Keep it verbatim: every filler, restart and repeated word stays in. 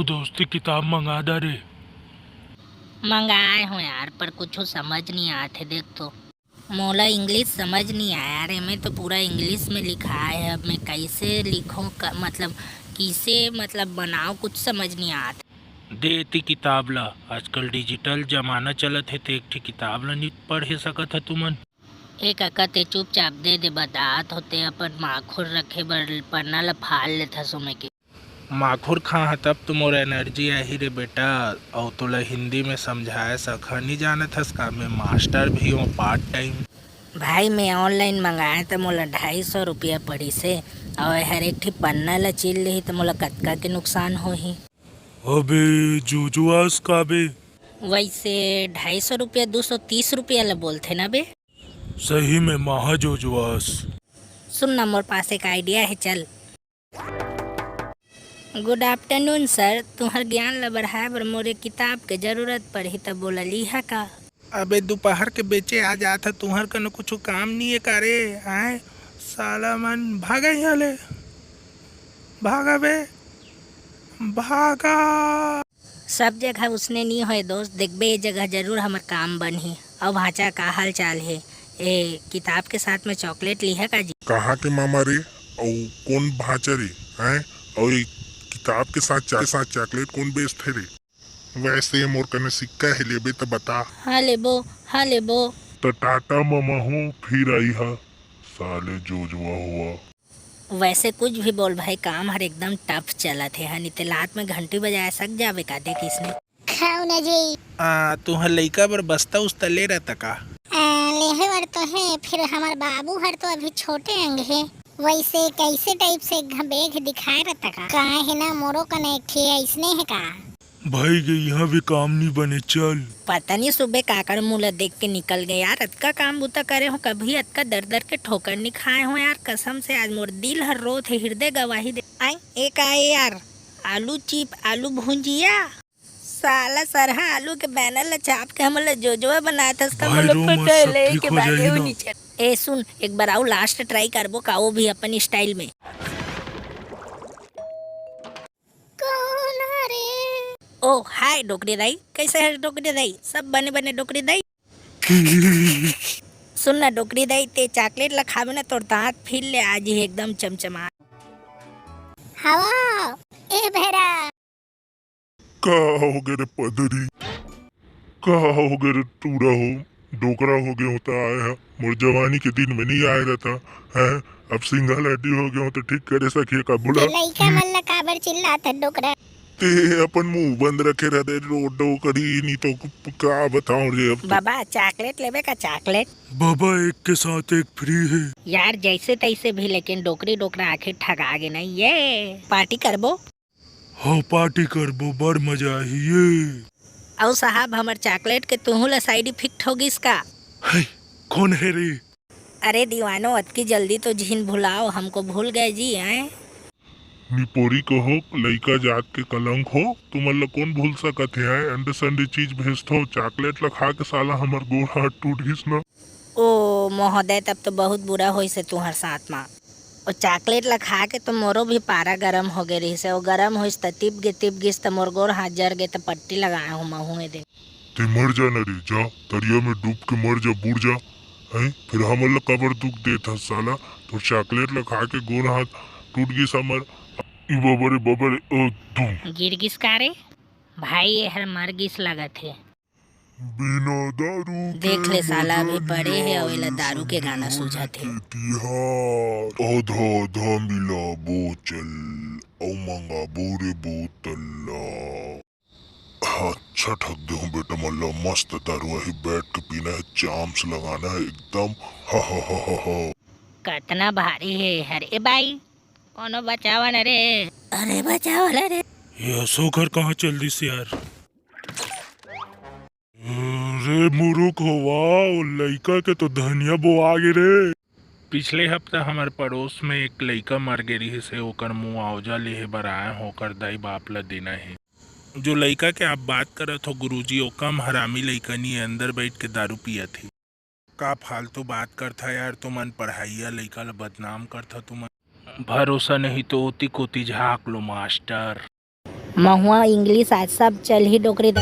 दोस्ती किताब मंगा दा रे। मंगाए हो यार, पर कुछू समझ नहीं आत हे। देख तो, मोला इंग्लिश समझ नहीं आया यार, एमे तो पूरा इंग्लिश में लिखाए हे। अब मैं कैसे लिखूं, क-, मतलब किसे, मतलब बनाओ, कुछ समझ नहीं आत। दे एती किताब ला, आजकल डिजिटल जमाना चलत हे, ते एक ठी किताब ला नहीं पढ़े सकत ह तुमन? ए कका, ते चुपचाप दे दे, बतात होते अपन माखुर रखे बर पन्ना ला फाड़ लेथस ओमे के। माखुर खा ह तब तो मोर एनर्जी आही रे बेटा। अउ तोला हिंदी में समझाए सकहा, नहीं जानत हस का, मैं मास्टर भी हूँ पार्ट टाइम। भाई, मैं ऑनलाइन मंगाए त मोला ढाई सौ रुपया पड़िस हे, अउ हर एक ठी पन्ना ला चीर लेही त मोला कतका के नुकसान होही? अबे जोजवास का बे? वैसे ढाई सौ रुपया दो सौ तीस रुपया ला बोलथे ना बे? सही में महा जोजवास। सुन ना, मोर पास एक आइडिया हे, चल। गुड आफ्टरनून सर, तुंहर ज्ञान ला बढ़ाए बर मोर एक किताब के जरूरत पड़ही, त बोला लिहा का? अबे दोपहर के बेचे आ जात ह, तुंहर कनो कुछु काम नहीं है का रे? आय साला मन, भागा यहाँ ले, भागा बे, भागा। सब जगह उसने नी होए दोस्त, देखबे ए जगह जरूर हमर काम बनही। अउ भांचा, का हाल चाल हे? ए किताब के साथ में चॉकलेट लिहा का जी? कहाँ के मामा रे? अउ कौन भांचा रे? हैं? अउ ए किताब के साथ चा-, साथ चॉकलेट कौन बेचथे रे? वैसे मोर कने सिक्का हे, लेबे त बता। हाँ लेबो, हाँ लेबो। त टाटा मामा हो, फिर आई हा, साले जोजवा हुआ। वैसे कुछ भी बोल भाई, काम हर एकदम टफ चलत हे, हनी ते लात में घंटी बजाए सक जाबे का दे किसने। खाओ ना जी। आ, तुहर लइका बर बस्ता उस्ता ले रहता का? आ, लेहे बर तो हे, फिर हमार बाबू हर तो अभी छोटे अंग हे। वैसे कैसे टाइप से घ-, बैग दिखाए रहता का? काहे ना मोरो कने एक ठे अइसने हे का? भाई गे, यहाँ भी काम नहीं बने, चल। पता नहीं सुबह काकर मुँह ला देख के निकल गए यार। अतका काम बुता करे हो, कभी अतका दर दर के ठोकर नहीं खाए हो यार। कसम से आज मोर दिल हर रोत हे, हृदय गवाही दे। आय, एक आए यार, आलू चिप, आलू भुंजिया। साला सरहा आलू के बैनर ला चाप के हमन ला जोजवा बनात हस का? भाई, मतलब रो मत, पटेल सब एक ठीक के हो बाद जाही वो ना। नीचे। ए सुन, एक बार आऊ लास्ट ट्राई करबो का, वो भी अपन स्टाइल में। कौन हरे? ओ हाय डोकरी दाई, कैसे है डोकरी दाई? सब बने बने डोकरी दाई। सुन ना डोकरी दाई, ते चॉकलेट ला खाबे ना, तोर दांत फिर ले आज ही एकदम चमचमा। हवा ए भेरा। का हो गे रे पदरी, का हो गे रे टूरा हो, डोकरा हो गे हो त आए हा, मोर जवानी के दिन में नहीं आए रहता है। अब सिंगल हड्डी हो गे हो त ठीक करे सकिए का बोला? लइका मन ला काबर चिल्लात है डोकरा? ते अपन मुंह बंद रखे रह दे रो डोकरी, नहीं तो का बताऊं रे अब तो। बाबा चॉकलेट लेबे का चॉकलेट? बाबा एक के साथ एक फ्री है। यार जैसे तैसे भी, लेकिन डोकरी डोकरा आखिर ठगा गे नहीं, ये पार्टी करबो। हाँ, पार्टी करबो, बड़ मजा आही ये। अउ साहब, हमर चॉकलेट के तुहू ला साइड इफेक्ट हो गिस का? है, कौन है रे? अरे दीवानो, अतकी जल्दी तो झिन भुलाओ, हमको भूल गए जी, आए। निपोरी कहो, लइका जात के कलंक हो, तुमन ला कौन भूल सकत हे, आए? अंडे संडे चीज भेजथो, चॉकलेट ला खा के साला हमर गोड़ हाथ टूट गिस ना। ओ महोदय, तब तो बहुत बुरा होइस हे तुहर साथ मा। ओ चॉकलेट ला खा के तो मोरो भी पारा गरम हो गे रहिस हे। ओ गरम होइस त तिप गे, तिप गिस त मोर गोर हाथ जर गे, त पट्टी लगाए हूँ महूँ ए दिन। ते मर जा न रे, जा तरिया में डूब के मर जा, बूड़ जा। हैं? फिर हमन ला काबर दुख देत हस साला? तोर चॉकलेट ला खा के गोर हाथ टूट गिस हमर। ई बाबा रे बाबा रे, ओ धुम। गिर गिस का रे? भाई, ए हर मर गिस लगत हे। बिना दारू के देख ले साला, अभी मजा पड़े हे अउ एला दारू के गाना सूझत हे। आधा आधा मिलाबो चल, अउ मंगाबो रे बोतल ला। अच्छा ठग दे हूँ बेटा मन ला, मस्त दारू आही, बैठ के पीना है, चाम्स लगाना है एकदम। हा हा हा हा हा। कतना भारी हे हर ए बाई, कोनो बचावा न रे। अरे बचावा न रे। ये अशोक हर कहाँ चल दिस यार? रे मुरुख होवा, ओ लइका के तो धनिया बोआ गे रे। पिछले हफ्ता हमर पड़ोस में एक लइका मर गे रिहिस हे, ओकर मुआवजा लेहे बर आए हों, ओकर दाई बाप ल देना हे। जो लइका के आप बात करत हो गुरुजी, ओ कम हरामी लइका नी हे, अंदर बैठ के दारू पियत हे। का फालतू बात करथा यार तुमन, पढ़ाइया लइका ल बदनाम करथा तुमन। भरोसा नहीं तो ओती कोती झांक लो मास्टर। महुआ इंग्लिश आज सब चलही डोकरी दे।